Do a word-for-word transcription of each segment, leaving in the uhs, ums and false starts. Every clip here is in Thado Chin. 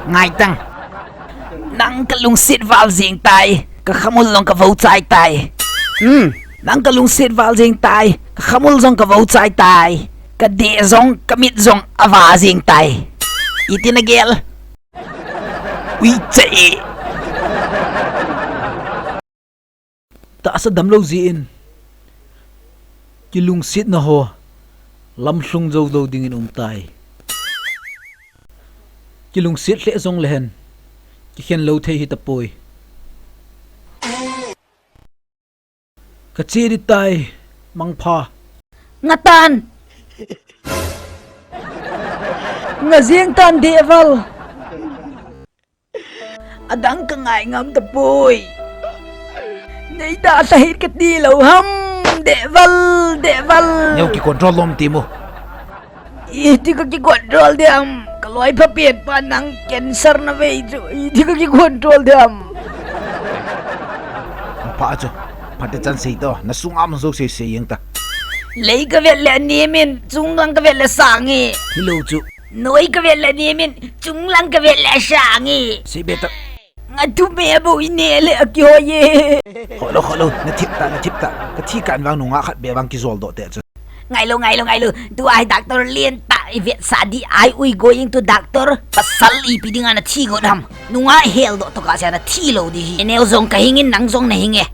Ngai tang. Nang kalungset val jeng tai, kakhamul jong kavou chai tai. Hmm. Nang kalungset val jeng tai, kakhamul jong kavou chai tai. Kadeh jong, kamit jong ava jeng tai. Iti nagel? Ui, che. Tahsa damlou jeh in, kilungsetna ho lamlhung jou jou dingin um tai. Kilungset lheh jongle hen, kikhen lou thei hitapoi. Kache ding tai, mangpha. Nga tan. Nga jeng tan deh val. Adang kangai ngam tapoi. Neitah lha hih kati lou ham, deh val, deh val. Neo kicontrol lom ti mo. Iti kakicontrol ding ham, kaloi phapen pa nang cancer navei chu. Iti kakicontrol ding ham. Pha chu, phaten chan sei to, nasunga um jou sei sei jeng ta. Lei kavet le anem in, chunglang kavet le asang e. Hilou chu. Noi kavet le anem in, chunglang kavet le asang e. Sei be ta. Nga thu me bou ine le akihoi e. Khoh lou, khoh lou, nathip ta, nathip ta. Kathi kan vang nungah khat be vang kijol doh te chu. Ngailou, ngailou, ngailou. Tua hi doctor lentah ivetsah ding ahi, we going to doctor. Pasal ipi dinga nathi got ham. Nungah hel doh tokah sea nathi lou ding hi. Neo jong kahing in nang jong nahing e.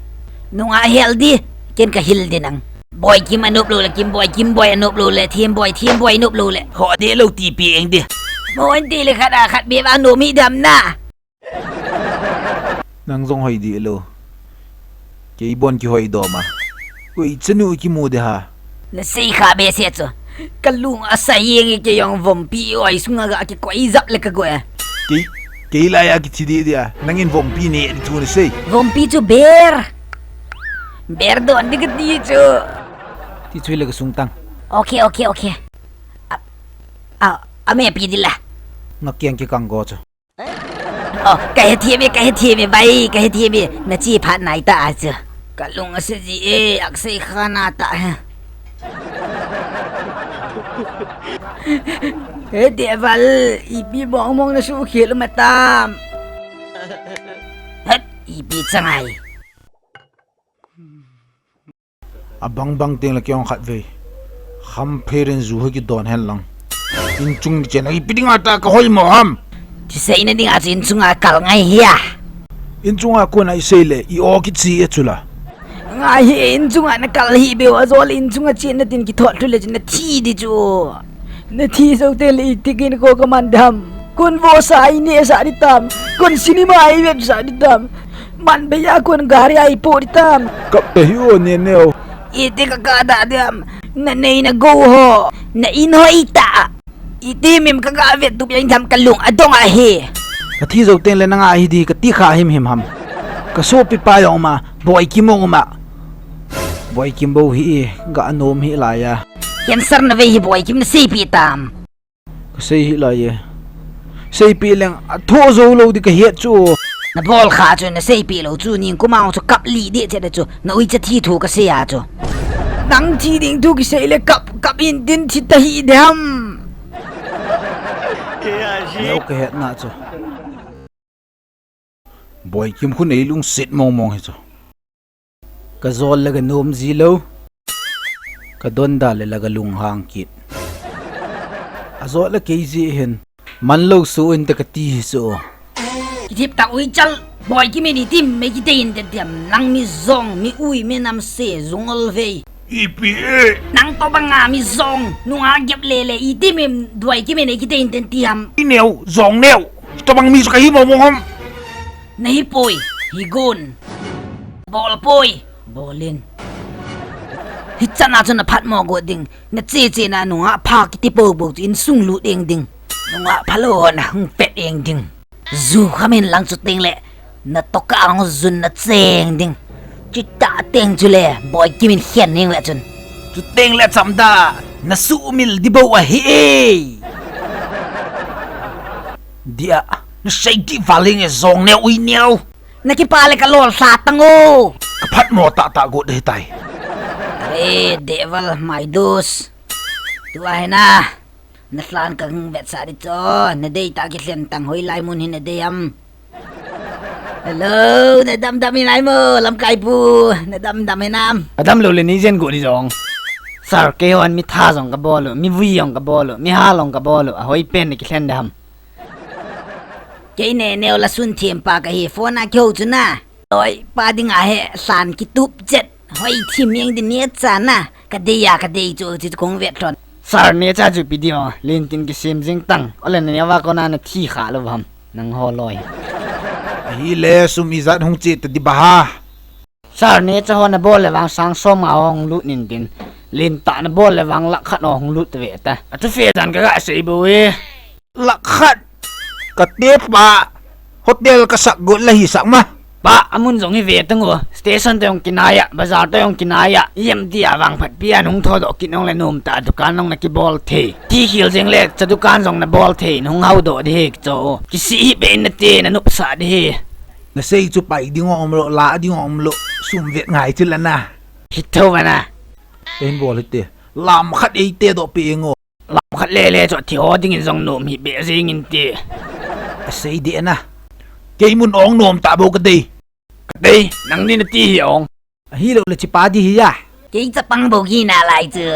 Nungah hel ding, ken kahil ding nang. Boikim anop lou le, Kim Boi, Kim Boi anop lou le, Thim Boi, Thim Boi anop lou le. Ho deh lou ti pi eng ding. Mo ente le khat a khat be vang nom hi dam na. Nang jong hoi deh lou. Kei bon kihoi dom a. Ui, chanu kimu ding ha. Nasei kha behseh chu. Kalung asai jeng e, kei jong vompi oi sunga ga kikoi jap le kago e. Kei, kei laiya kithi deh ding a. Nangin vompi ne ding thu nasei. Vompi chu ber. Ber don ding kati chu. Ti chu le kasung tang. Okay, okay, okay. A, a, amepi ding la. Nga kiang kikang go chu. Oh, kahethem e, kahethem e, bai, kahethem e. Nache phat nai ta a chu. Kalung ase ji e, aksei kha na ta he. He deh val, ipi mong mong nasuhkhel um atam. Het, ipi changai. Abang bang teng le kei jong khatvei khampher in ju hi kidon hen lang. Inchung ni chen a ipi dinga ta kahoi mo ham. Thi seina dinga chu inchunga kal ngai hia. Inchunga kona isei le i o kichi e chula. Ngai hi inchunga nakal hi beu a jol inchunga chen natin kithot thu le chu nathi ding chu. Nathi jou teng le iti kin ko kaman ding ham. Kon vo sa ine sa ding tam. Kon cinema ivet sa ding tam. Man beiya kon gari a ipoh ding tam. Kap ta hi o Neneo. Iti kakap dah ding ham. Nanei nagou ho. Na in ho ita. Iti mim kaga vet tup jeng tham kalung adong ahi. Kathi jou teng le nanga hi ding kati kha him him ham. Kasopi pa jong uma, Boikim jong uma. Boikim bou hi i, ga nom hi laiya. Cancer navei hi Boikim naseipi tam. Kasei hi laiye. Seipi leng atho jou lou ding kahet chu. Nabol kha chu naseipi lou chu, ningkum a chu kap lih ding chet chu, na uicha thi thu kasei a chu. Nang thi ding thu kisei le kap, kap in tin thi ta hi ding ham. Neo kahetna chu. Boikim khu neilungset mong mong hi chu. Kajol le kanom ji lou. Kadon da le la kalunghang kit. Ajot le kei ji hin. Manlou su in ta kati hi chu. Kithip ta uichal. Boikim in itim me kite in te tiam nang mi jong mi ui mi nam se jung ol vei. Ipi e. Nang tobang a mi jong nunga gep le le itim im Boikim in kite in te tiam. I neo jong neo. Tobang mi chu kahi mo mo ham. Nahi poi, hi gon. Bol poi, bol in. Hichan a chu naphat mo go ding. Nache che na nunga pha kiti po po chu insung lut eng ding. Nunga phalou ho nahung pet eng ding. Ju kham in lang chu teng le. Natoh a hung jun nacheng ding. Chuti teng chu le, Boikim in khen eng le chun. Chu teng le chamda, nasuhmil ding bou ahi e. Dia, nasei ding val eng e jong neo ui neo. Nakipa le kalol sa tang o. Kaphat mo tah tah go ding tai. Are, deh val mai dos. Tua hi na. Na lhan ka hung vetsah di chu, na dei tah kilhen tang hoilai mun hi na dei ham. Hello, na damdam hinam o, lamkai pu, na damdam hinam. Adamlou le nei jen go di jong. Sir, keihon mi tha jong ka bol u, mi vui jong ka bol u, mi hal jong ka bol u, ahoi pen na kilhen di ham. Kei Neneo la sun them pa ka hi, phone a kihou chu na. Loi pa dinga hi lhan kitup chet. Hoi thim jeng di neocha na. Ka dei a, ka dei chu, chu kong vet lhon. Sir, neocha chu ipi di o, lentin kisem jeng tang. Ole na neo va kona na thi kha lou ham. Nangho loi. Ahile sum ijat hung che ta di ba ha. Sir, neocha ho na bol le vang sang som nga hung lut nin tin. Len tah na bol le vang lakh khat hung lut ve ta. Achu fe dan ka ga sei bou e. Lakh khat. Ka te pa. Hotel ka sak got la hi sak ma. Pa, amun jong hi ve tang o. Station te jong kinai a, bazar te jong kinai a. Iem ti a vang phat pian hung tho doh kit nong le nom tah dukan nong na kibol thei. Ti khel jeng le cha dukan jong na bol thei, nung hau doh di hi cho. Kisih hi be na te na nopsa di hi. Na sei chu pai ding om lo, la ding om lo, sum vet ngai chu la na. Hi tho va na. Ten bol hi te. Lam khat ei te doh pe ngo. Lam khat le le chu thi ho ding in jong nom hi be jing in ti. A sei di na. Kei mun ong nom ta bo ka dei. Ka dei, nang ni na ti hi ong. Ahilou le chi pa di hi ya. Kei chapang bo ki na lai chu.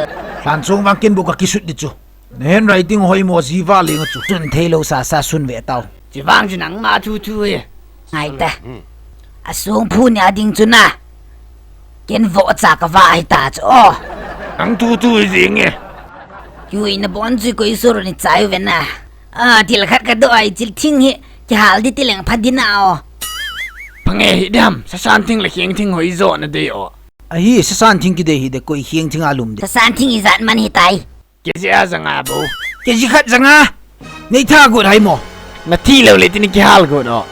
Lhan chung vang ken bo ka kisut di chu. Na handwriting hoi mo ji va le nga chu. Sun thei lou sa sa sun ve tau. Chi vang chu nang ma thu thu hi. Ngai ta. A song phu ni a ding chu na. Ken vo cha ka va hi ta chu o. Nang thu thu hi jing e. Kiui na bon chu koi sur ni chai ve na. A, thil khat ka doh ai, thil thing hi kihal di ti leng pha di na o. Pha nge hi dam, sasan thing le khieng thing hoi jo na dei o. Ahi, sasan thing kidei hi de, koi khieng thing a lum de. Sasan thing ijat man hi tai. Kg a ja nga bo. Kg khat ja nga. Nei tha got hai mo. Na thi lou le tin kihal got o.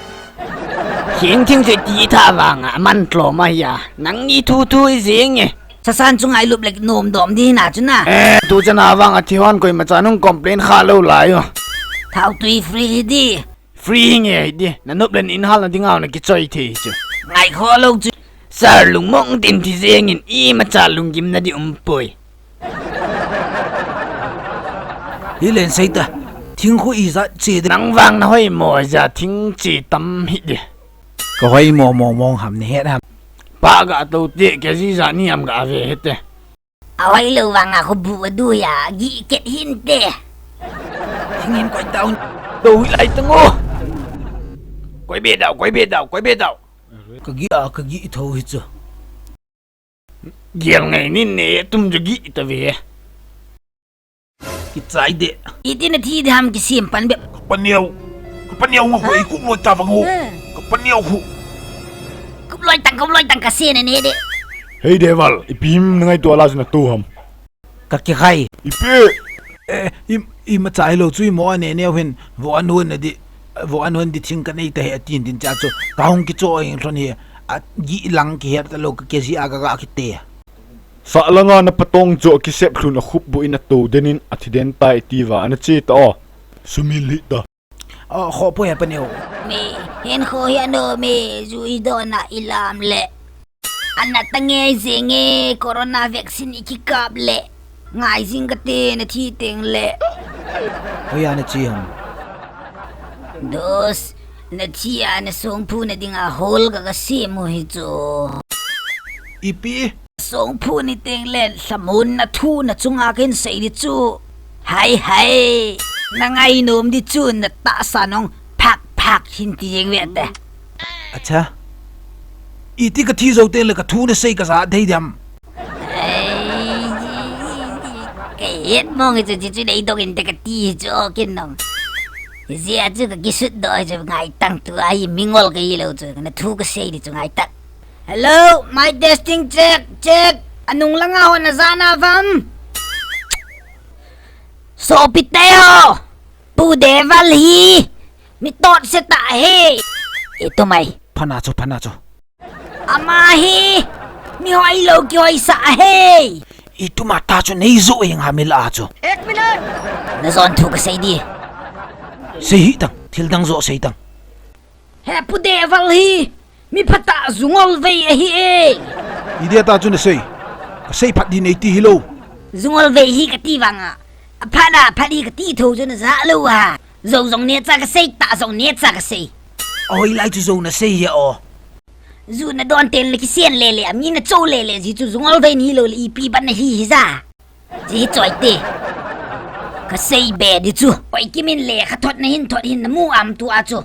Khieng thing chu ti tha vang a, man tlom a hi a. Nang ni thu thu hi jing e. Sasan chu ngailup le nom dom di na chu na. Eh, tu chan a vang a thi hon koima cha nung complain kha lou lai o. Thau tui free hi di. Free hi nge hi di. Na nop le in hal na ding au na kichoi thei chu. Ngai kho lou chu. Sir lungmong tin thi jeng in ima cha lunggim na di um poi. Hi len sei ta. Thing khu ijat che de. Nang vang na hoi mo ja thing che tam hi di. Ka hoi mo mo mong ham ni het ham. Pa ga to te ke ji ja ni am ga ve he te. A hoi lou vang a khu bu a du ya gi ket hin te. Thing hin koi down. Do hi lai tang o. Koi be dau, koi be dau, koi be dau. Ka gi a, ka gi tho hi chu. Gial ngai nin ne tum ju gi ta ve. Kichai de. Iti na thi de ham kisem pan be. Ka paneo. Ka paneo nga hoi kup loi ta vang ho. Ka paneo hu. Kup loi tang, kup loi tang ka se ne ne de. Hei Deval, ipi him na ngai to la na tu ham. Ka kikhai. Ipi. Eh, i, ima chai lou chu i mo a Neneo hin. Vo an hun na di. Vo an hun di thing ka nei ta he atin tin cha chu. Ka hung kicho eng lhon hi. A gi lang kihet ta lou ka ke ji a ka ga kite. Sah langa na patong chu kisep lhun a khup bu in a to den in a thi den tai ti va ana che ta o. Sumil hi ta. A kho po ya paneo. Mi, hin kho hi ano mi, ju i do na i lam le. Ana ta nge jing e, corona vaccine i kikap le. Ngai jing ka te na thi teng le. Hoi ana chi ham. Dos, na thi a na song phu na ding a hol ka ka si mo hi chu. Ipi? Song phu ni teng le, lhamon na thu na chunga kin sei di chu. Hai, hai. Na ngai nom di chu, na tahsa nong phak, phak hin ti jeng ve te. Acha. Iti ka thi zo teng le ka thu na sei ka za thei diam. Ai, ka het mong chu, chu, chu nei dong in te ka ti chu, kin nong. Zia chu ka kisut do chu ngai tang tu ai mingol ka i lo chu, na thu ka sei di chu ngai tang. Hello, mic testing, check, check. Anung langa hon aja na vam. Sopi te ho. Pu Deval hi. Mi tot se ta he. Itu mai. Phana chu, phana chu. Ama hi. Mi hoi lo ki hoi sa he. Itu ma ta chu nei jo eng ha mi la chu. Ek minute. Na jon thu ka sei di. Sei hi tang, thil dang jo sei tang. He Pu Deval hi, mi phatah jungol vei ahi e. Idia ta chu na sei. Ka sei phat di nei ti hi lo. Jungol vei hi ka ti vang a. Aphat a phat hi kati tho chu naja lou a. Jou jong neocha kasei, tah jong neocha kasei. Ahoilai chu jou nasei hia o. Ju nadon teng le kisen lele a, mi nachou lele ji chu jungol vei nilou le ipi ban nahi hija. Ji choi te. Kasei be di chu. Oi, Kimin le khathot nahin thot hin namu am tua chu.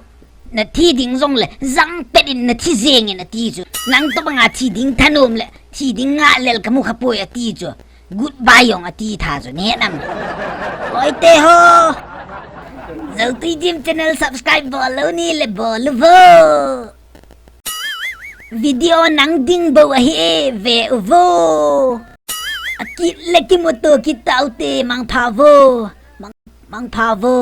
Nathi ding jongle jangpet in nathi jeng in ati chu. Nang tobanga thi ding thanom le thi ding ngahlel kamu khapoi ati chu. Goodbye jong ati tha chu, nahe nam? Oi te ho. Joutui Team channel subscribe bol lou nile bol uvo. Video nang ding bou ahi e, ve uvo. Akit le kimuto kit taute, mangpha vo. Mang, mangpha vo.